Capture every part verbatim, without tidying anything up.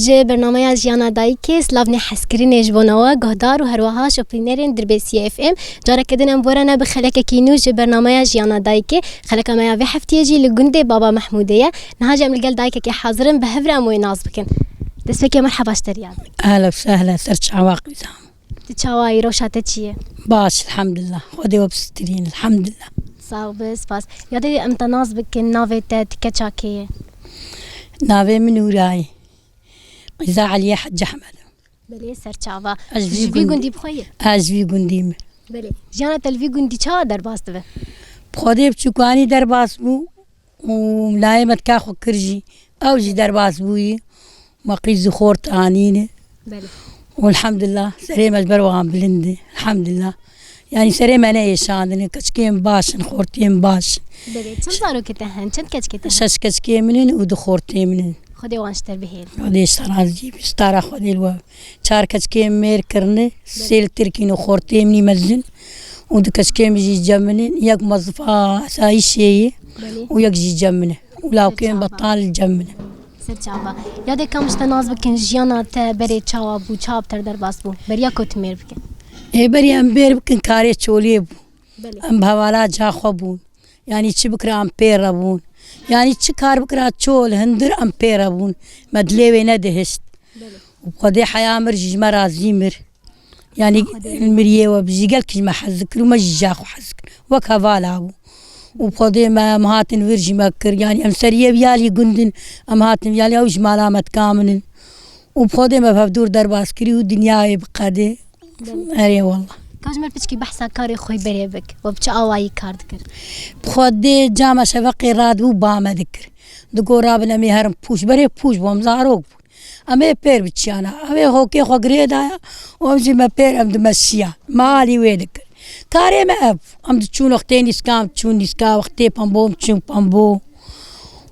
Ji bernameya Jiyana Dayikê, slavnê hezkirinê ji bo nawe guhdar û herweha şopînerên Dirbêsiyê F M. Careke din em bi we re ne bi xelekekî nû ji bernameya Jiyana Dayikê. Xeleka me ya vê heftiyê jî li gundê Baba Mehmûdê ye. Niha jî em li gel dayikekê hazir in, bi hev re em wê nas bikin. Destpêkê merheba ji te re. Ehlen sehlen, ser çawa qîzan. Tu çawa yî, rewşa te çi ye? Baş, elhamdulillah. Xwedê we bistirîn, elhamdulillah. Sax be, spas. Yadê em te nas bikin, navê te, tu keça kê ye? Navê min Nûra ye. Qîza Eliyê Hec Ehmed. Belê, ser çava. Ez Tu vî ji vî gund- gundî bi xwe yî? Ez vî gundî me. Belê. Jiyana te li vî gundî çawa derbas dibe? Bi Xwedê biçûkanî derbas bû. û layê me dika xwe kir jî. Ew jî derbas bûyî. Me qîz û xort anîne. Belê. Û elhamdulillah, serê me ji ber wan bilind e. Elhamdulillah. Yanî serê me neêşandine. Keçikên baş in, xortiyên baş. Belê. Çend zarokê te hen? Çend keçikê te hen? Şeş keçikê min in û du xortê min in. Xwedê wan ji te bihêl. Xwedê ji te razî be. Stara Xwedê li we. Çar keçikê mêr kirine, sê li Tirkî ne, xortê min î mezin û du keçikê min jî cem min in. Yek muwezifa esayîşê ye Belê. û yek jî cem min e. Û lawkên Serçava. betal cem min e. Serçava. Yadê kam ji te nas bikin, jiyana te berê çawa bû, çawa bi te re derbas bû? Beriya ku tu mêr bike. Ê, berî em bêr bikin karê çolê bû. Belê. Em bi hevala ca xwe bûn. Yanî çi bikira em pê re bûn. Yanî çi kar bikira çol, hundir em pê re bûn. Me dilê wê nedihişt. Belê. Û Xwedê heya mir jî ji me razî mir. Yanî Xwedê. miriyê we bijî gelkî ji me hez dikir û me jî ja xwe hez dikir. Wek hevala bû. Û Xwedê me em hatin vir jî me kir. Yanî em seriyê viyalî gundin, em hatin viyalî ew ji mala me dika min in. Û bi Xwedê me bi hevdûr derbas kirî û dinyayê bi qedê. Belê. Erê wallah. Ka ji me piçkî behsa karê xwe berê bik. We bi çi awayî kar dikir? Bi Xwedê cama şeveqê radibû ba me dikir. Digo rabin em ê herin pûş. Berê pûş bû, em zarok bûn. Em ê pêr biçiyana. Em ê hokê xwe girê daya û em jî me pêr em dimeşiya. Me alî wê dikir. Karê me ev. Em diçûn wextê nîska, em diçûn nîska, wextê pembo, em diçûn pembo.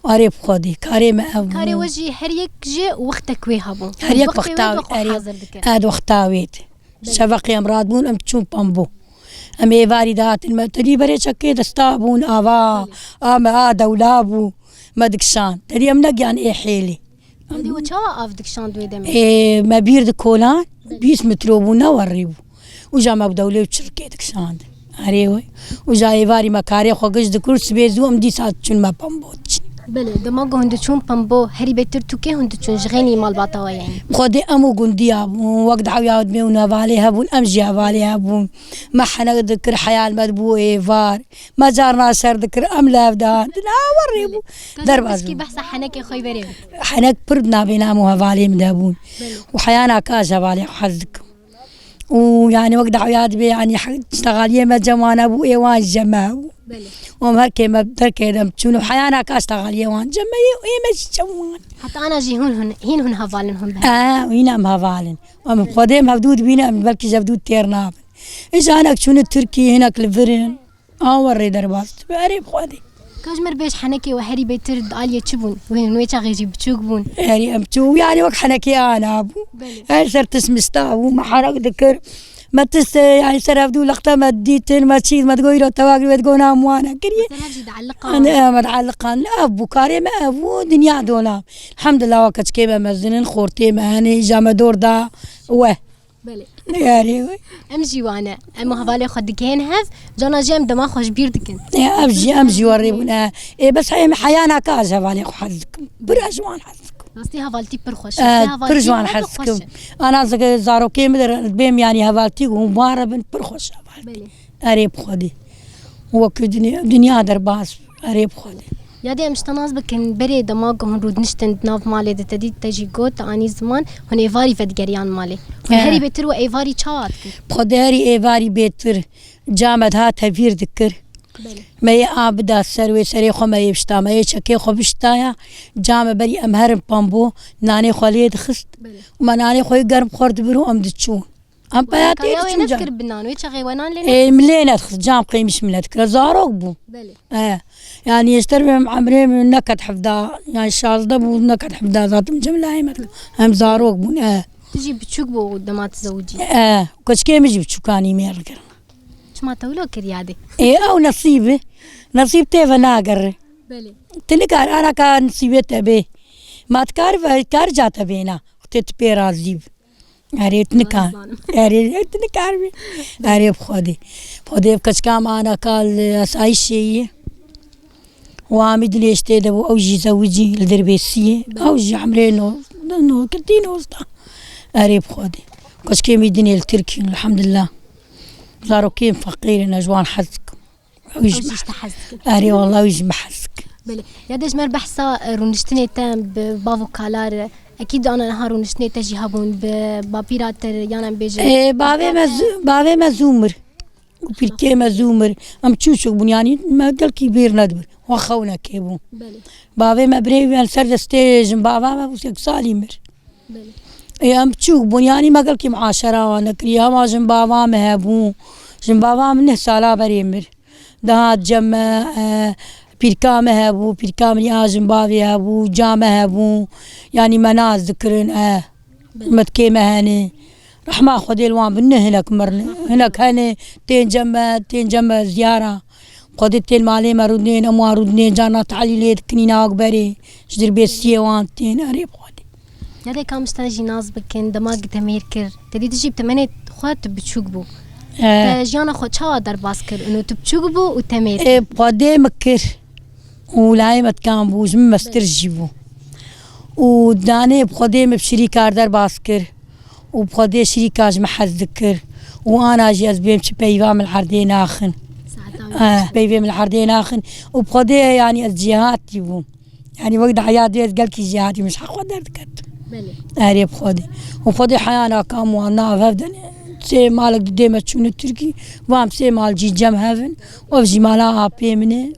Erê bi Xwedê, karê me ev bû. Karê we jî her yek ji wextek wê hebû. Her yek Wextê wê wexta, de xwe erê, hazir dike. Ed wexta wê de. Belê. Şeveqê em radibûn, em diçûn pembo. Em êvarî dihatin me, tedî berê çekê desta bûn, ava, Belê. a me, a dewla bû, me dikişan. Tedî em negiyan ê hêlê. Hindî we çawa av dikişand wê demê? Ê, me bîr di kolan, Belê. bîst metro bû, ne werrî bû. Uca me bi dewlê û çirkê dikişand. Erê wê. Uca êvarî me karê xwe giş dikir, sibê zû em dîsa diçûn me pembo diçin. Belê, dema ku hûn diçûn pembo, herî bêtir tu kê hûn diçûn ji xênî malbata we yanî? Xwedê em û gundiya bûn, wek dawya dibê hûn hevalê hebûn, em jî hevalê hebûn. Me henek dikir, heyal me dibû êvar. Me carna şer dikir, em li hev dihatin. Ha, werrê bû. Belê. Ka Derbas piçkî bû. behsa henekê xwe berê bik. Henek pir navê nam û hevalê min de bûn. Belê. Û heyana ka ji hevalê xwe hez dikim. Û yani wek dawya dibê, yani he-, ştegaliyê me cem wan hebû, ê wan ji me hebû. Belê. Û em her kê me derkê de em çûn û heyana ka ştegaliyê wan cem me yê û ê me jî cem wan. Heta ana jî hûn, hûn, hîn hûn hevalin hûn be. E, hîn em hevalin. Em Belê. Xwedê em hevdû dibîne, em belkî ji hevdû têr nabin. Îja hinek çûne Tirkî, hinek li vir in. Awa rê derbas dibe, erê bi Xwedê. Ka ji me re bêj, henekê we herî bêtir di aliyê çi bûn? Wê, wê çaxê jî biçûk bûn. Herî em çû, yani wek henekê ana bû. Belê. Her ser tişt mista bû, me henek dikir. Me tişt, yani ser hevdû lexte me dîtin, me çî, me digo îro tewagir wê digo nam wana kiriye. Ser hev jî dieliqan. Hani, e, me dieliqan. Ev bû, karê me ev bû, dinya dola. Elhamdulillah, wa keçikê me mezin in, xortê me hene, îja me dor da we. Belê. Yarê wê. Em jî wane. Em hevalê xwe digihên hev, cana jî em dema xwe ji bîr dikin. E, ev jî, em jî warê bûne. E, bes em heyana ka ez hevalê xwe hez dikim. Bir ez wan hez dikim. Rastî hevaltî pir xweş e. E, Rastî hevaltî pir ji wan pir hez xweş dikim. e. Ana zege zarokê min de bêm yani hevaltî hûn wan re bin pir xweş hevaltî. Belê. Erê bi Xwedê. Wekî dinya, dinya derbas. Erê bi Xwedê. Ya dê em ji te nas bikin, berê dema ku hûn rûdiniştin di nav malê de te dît, te jî got, te anî ziman, hûn êvarî vedigeriyan malê. Hûn He. herî bêtir we êvarî çawa dikin? Bi Xwedê herî êvarî bêtir. Ca me diha tevîr dikir. Belê. Me yê a bida ser wê, serê xwe me yê bişta, me yê çekê xwe biştaya. Ca me berî em herin pambo, nanê xwe lê dixist. Belê. Û me nanê xwe yê germ xwar dibir û em diçûn. Em peyatê Kaya wê diçûn ca. nedikir bi nan, wê çaxê we nan lê Ê, min lê nedixist, cam qeymiş min nedikir. Zarok bû. Belê. E, yani êşter bim emrê min neket hevda, yani şazdeh bû, neket hevda zaten cem layê me. Em zarok bûn, e. Tu jî biçûk bû dema tu zewicî. E, keçikê min jî biçûkanî mêr kirin. Çima te wilo kir yadê? Ê, ew nesîb e. Nesîb tê ve nagere. Belê. Tu nikar ana ka nesîbê te bê. Ma tu kar ve, kar ca te bêna. tê tu pê razî bi. Erê, tu nikar. Erê, tu nikar bî. Erê, bi Xwedê. Xwedê ev keçika me ana ka li esayîşê yê. Wa min dinê ji tê de bû, ew jî zewicî li Dirbêsiyê. Ew jî emrê no, no, ketî nosta. Erê, bi Xwedê. Keçikê min dinê li Tirkî, elhamdulillah. Zarokên feqîr in, ez ji wan hez dikim. Ew jî ji te hez dikin. Erê, wallah, ew jî ji me hez dikin. Belê. Ya de ji me re behsa, e, rûniştinê te bi bav û kala re. Ekîd ana niha rûniştinê te jî hebûn bi bapîra te re, yan em bêjin. Ê, bavê me zû-, bavê me zû mir. Û pîrkê me zû mir. Em çûçik bûn, yanî me gelkî bîr nedibir. Wa xewnekê bû. Belê. Bavê me birê wî ser destê jinbava me bû, sek salî mir. Belê. Ê, em biçûk bûn, yanî me gelkî muaşera wan nekiriye. Hema jinbava me hebû. Jinbava min neh sala berê mir. Dihat cem me, e, pîrka me hebû, pîrka min ya jinbavê hebû, ca me hebû. Yanî me nas dikirin, e, Belê. Metkê me hene. Rehma Xwedê li wan bin, ne hinek mirine. Hinek hene, tên cem me, tên cem me ziyara. Xwedê tên malê me rûdinên, em wan rûdinên, carna tehlîlê dikin, îna wek berê. Ji Dirbêsiyê wan tên, erê bi Xwedê. Ya de kam ji te jî nas bikin, dema te mêr kir. Te dî tu jî bi temenê xwe tu biçûk bû. Eh. Te jiyana xwe çawa derbas kir? Û tu biçûk bû û te mêr kir. Ê, bi Xwedê min kir. Û layê me dikan bû, ji min mestir jî bû. Û danê bi Xwedê min bi şirîka derbas kir. Û bi Xwedê şirîka ji min hez dikir. Û ana jî ez bêm çi peyva min li erdê naxin. Saeta wî Eh, peyvê min li erdê naxin. Û bi Xwedê, yanî ez cêhatî bûm. Yanî wek di heya dê ez gelkî cêhatî min ji heq xwe derdiketim. Belê. Erê bi Xwedê. Û Xwedê heya naka min wan nav hev de ne. Sê malek di dê me çûne Tirkî. Vam sê mal cî cem hev in. Ev jî mala apê min e.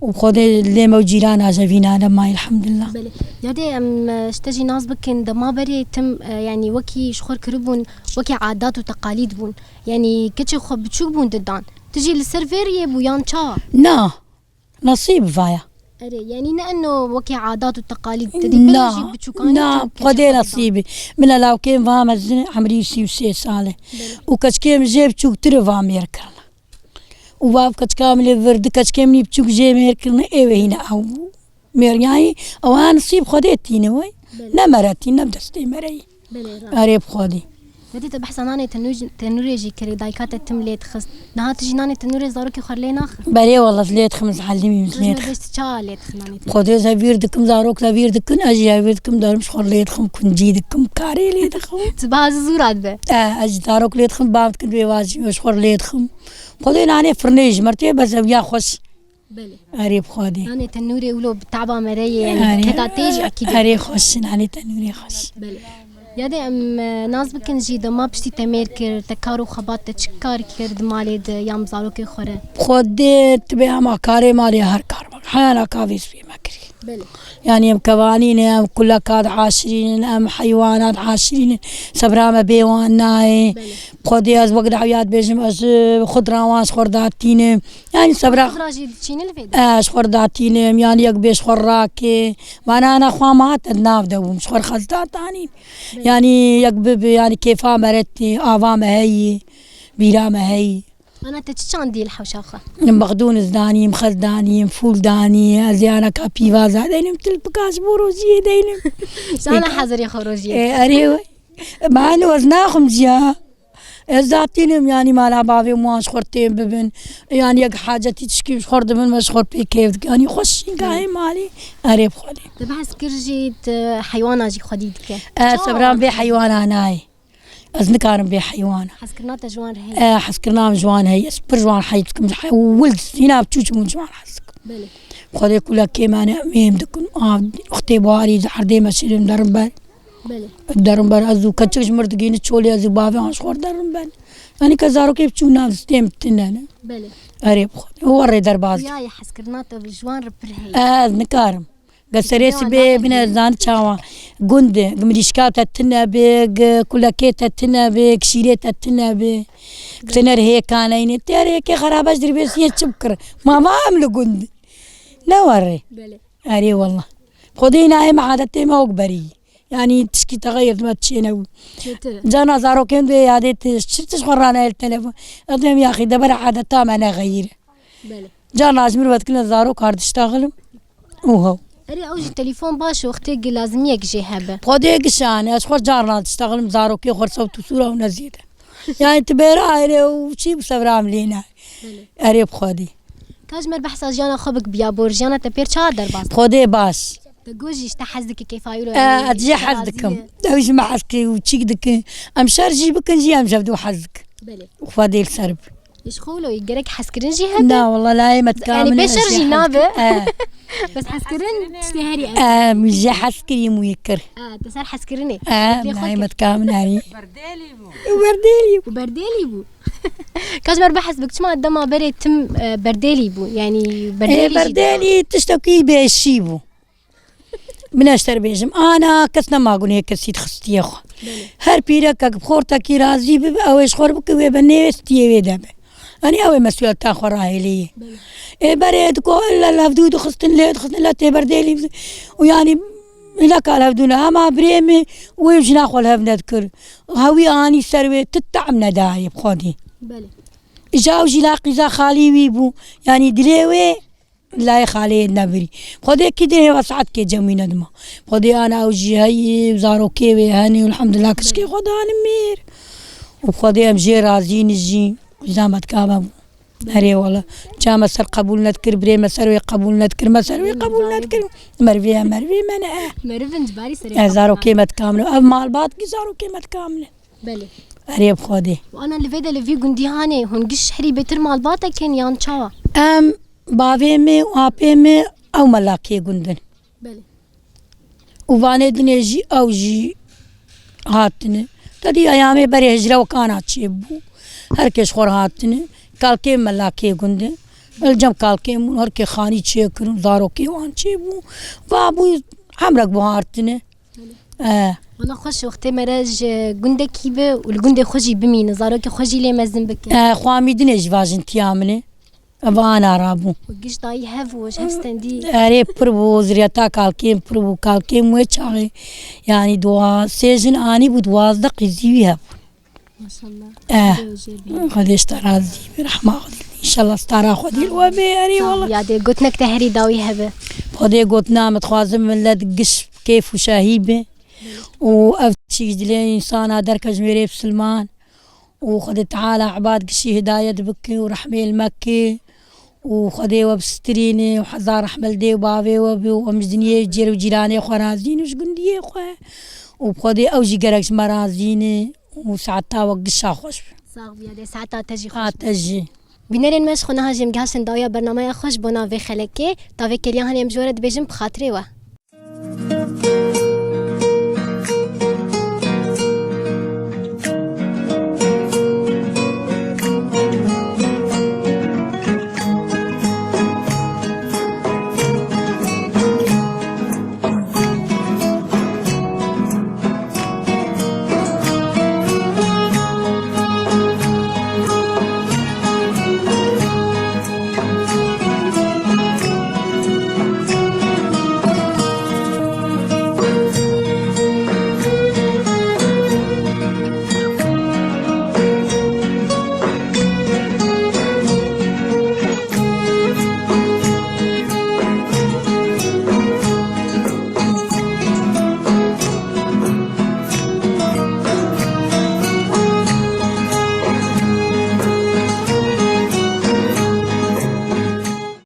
Û Xwedê lê me û cîrana jevîna de may, elhamdulillah. Belê. Ya dê em, e, ji te jî nas bikin, dema berê tim, e, yanî wekî ji xwe kiribûn, wekî adat û teqalîd bûn. Yanî keçê xwe biçûk bûn didan. Tu jî li ser vê riyê bû yan çawa? Na. Nasîb vaya. Erê, yanî ne eno wekî adat û teqalîd te dî Na, jî biçûkanî na, tu keçê Xwedê xwe didan. Nasîbî. Min lawkên va mezin, emrî sî û sê sal e. Belê. Û keçikê min jê biçûktir e va mêr kirine. Û va ev keçika min lê vir, di keçikê min biçûk jê mêr kirine, ê wê hîne ew bû. Mêr, yanî, ew ha nisîb Xwedê tîne wey. Belê. Ne me re tîn, ne bi destê me re yî. Belê, rast. Erê bi Xwedê. Te dî te behsa nanê tenû-, tenûrê jî kirî, dayika te tim lê dixist. Niha tu jî nanê tenûrê zarokê xwe lê naxi? Belê, wallah, lê dixim, ez helimî min lê dixim. Tu ji me bêj tu çawa lê dixi nanê tenûrê? Xwedê ez hevîr dikim, zarok hevîr dikin, ez jî hevîr dikim, darim ji xwe lê dixim, kuncî dikim, karê lê dixim. Sibaha zû zû radibe. E, ez ji zarok lê dixim, bam dikin, vê vajî ji xwe lê dixim. Xwedê nanê firnê ji me tê, bes ev ya xweş. Belê. Erê bi Xwedê. Nanê tenûrê wilo bi taba me re ye, yanî Erê. Keta tê jî ekîd e. Erê xweş, nanê tenûrê xweş. Belê. Ya de em, e, nas bikin jî dema piştî te mêr kir, te kar û xebat te çi kar kir di malê de yan bi zarokê xwe re? Xwedê tu bê hema karê malê her kar bak. Heyana ka vê spî me kirî. Belê. Yanî em kevanî ne, em kuleka diaşirînin, em heywana diaşirînin. Sebra me bê wan nayê. Belê. Xwedê ez wek dawiyat bêjim, ez, e, xudra wan ji xwe re datînim. Yanî sebra Xudra jî diçînin li vê de? E, ji xwe re datînim, yanî yek bê ji xwe re rake. Vana ana xwe ma te di nav de bûm, ji xwe re xez datanîn. Belê. Yanî yek bibe, yanî kêfa me re tê, ava me heyî, bîra me heyî. Ana te çi çandî li hewşa xwe? Mexdûn ez danîm, xez danîm, fûl danî, ez yaneka pîvaza deynim, tilpika ji bo rojiyê deynim. Sana hezirê xwe rojiyê. E, erê we. Ma eno ez naxim ciya. Ez datînim, yanî mala bavê wan ji xwe tên bibin. Yanî yek hacetî tişkî ji xwe dibin, me ji xwe pê kêf dikin. Yanî xweşî gahê malî, erê bi Xwedê. Te behs kir jî, tu heywana jî xwedî dike. E, çawa sebran bê heywana nayê. Ez nikarim bê heywana. Hezkirina te ji wan re heye? E, hezkirina min ji wan heye. Ez pir ji wan hez dikim. Ji hewl dîna çûçik min ji wan hez dikim. Belê. Xwedê kulekê me ne, em êm dikin. Av, wextê baharî di erdê me şirin derin ber. Belê. Derin ber ez û keçik ji mir digihîne çolê ez û bavê wan ji xwe derin ber. Yanî ke zarokê biçû nav stêm tine ne. Belê. Erê bi Xwedê. Û werê derbaz. Ya, ya, hezkirina te ji wan re pir heye. Ez nikarim. Ge serê sibê bine zan çawa. Gund, mirîşka te tine be, ge kulekê te tine be, ge şîrê te tine be. Tiner hêkaneyne. Tê erê yekê xerabe ji Dirbêsiyê çi bikir? Ma va em li gund. Ne werê. Belê. Erê wallah. Xwedê nayê me adetê me wek berî. Yanî tişkî texeyir me çêne bû. Çêtir. Cana zarokên dê yadê ti, çi tişt xwe ranayê li telefon. Ez dêm yaxî de bera adeta me nexeyîre. Belê. Carna ji min ve dikine zarok kar diştaxilim. Oho. Erê, ew jî telefon baş, wextê gi lazimiyek jê hebe. Xwedê gişane, ez xwe carna diştexlim zarokê xwe sewt û sûra û nezîde. Yani tu bêra ayrê û çî bi sevra min lê nayê. Belê. Erê bi Xwedê. Ka ji me behsa jiyana xwe bik biya bor, jiyana te pêr çawa derbas? Xwedê baş. Te got jî işte hez dike keyfa wilo, E, yani ez jê işte hez razî dikim. ye. Ew ji me hez kir û çîk dikin. Em şer jî bikin jî em ji hevdû hez dikin. Belê. Xwedê li ser bi. Ji xwe wilo gerek hezkirin jî hebe. Na, wala layê me Yani dikamine pê şer jî nabe. E. Bes hezkirin tiştê herî ev. Em jê hez kirî mûyê kir. Ha, te ser hezkirinê. E, Lê xwe layê kir. me dikamine herî. Berdêlî bû. Berdêlî bû. Û berdêlî bû. Ka ji me behs bik, çima dema berê tim, e, berdêlî bû. Yani E, berdêlî jî berdêlî tiştekî bêşî bû. Min ez te bêjim, ana kes nema gunê kesî dixistiye xwe. Belê. Her pîrekek bi xortekî razî bibe, ew ê ji xwe re bike, wê be nêstiyê wê de be. Yanî ew ê mesûliyeta xwe rahêliyê. Belê. Ê berê diko illa levdû dixistin, lê dixistin, illa tê berdêlî bi-, û yanî illa ka levdû ne. Hema birê min wê jina xwe li hev nedikir. Hewî anî ser wê, tu tehm nedayê bi xwedî. Belê. Îja ew jî la qîza xalî wî bû. Yanî dilê wê layê xalê nebirî. Xwedê kî din hêva saetkê cem wî nedima. Xwedê ana ew jî heyî, zarokê wê henî, elhamdulillah, kişkê xwe danin mêr. Û Xwedê em jê razî ne jî, zahmet ka me bû. Herê wala. Ça me ser qebûl nedikir, birê me ser wê qebûl nedikir, me ser wê qebûl nedikir. Merivê em, merivê me ne. Merivin ji barî serê E, zarokê me dikamine. Ev malbat kî zarokê me dikamine. Belê. Erê bi Xwedê. Û ana li vê de li vî gundî hanê hûn giş herî bêtir malbatek in yan çawa? Em bavê me û apê me ew melakê gund in. Belê. Û vanê dinê jî ew jî hatine. Te dî eyamê berê hicre û kana çêbû. Her kes xwe re hatine. Kalkê melakê gund in. Li cem kalkê min her kê xanî çêkirin, zarokê wan çêbû. Va bû hemrek bû hatine. E. Wala xweş, wextê mere ji gundekî be û li gundê xwe jî bimîne, zarokê xwe jî lê mezin bike. E, xwamîdinê jî vajin tiya min e. Ev ana rabû. Û giş dayî hev û ji hev stendî. Erê pir bû, ziriyeta kalkên pir bû, kalkên wê çaxê. Yanî duwa-, sê jin anî bû, duwazdeh qîzî wî hebû. Maşallah. Eh. Xwedê ji te razî be, rehma Xwedê. Înşallah stara Xwedê li we bê, erê wala. Yadê gotinek te herî dawî hebe. Xwedê gotina min, dixwazim millet giş kêf û şahî be. Û ev çîk dilê însana derke ji mêrê bisilman. Û Xwedê Teala ibad gişî hidayet bike û rehmê li me ke. Û Xwedê we bistirîne û hezar rehme li dê û bavê we be û em ji diniyê cêr û cîranê xwe razî ne û ji gundiyê xwe. Û Xwedê ew jî gerek ji me razî ne. Û saeta we gişa xweş be. Sax bî, yadê saeta te jî xweş be. A te jî. Bînerên me, ji xwe niha jî em gihiştin dawiya bernameya xwe ji bona vê xelekê. Ta vê kêliya hanê em ji we re dibêjin bi xatirê we.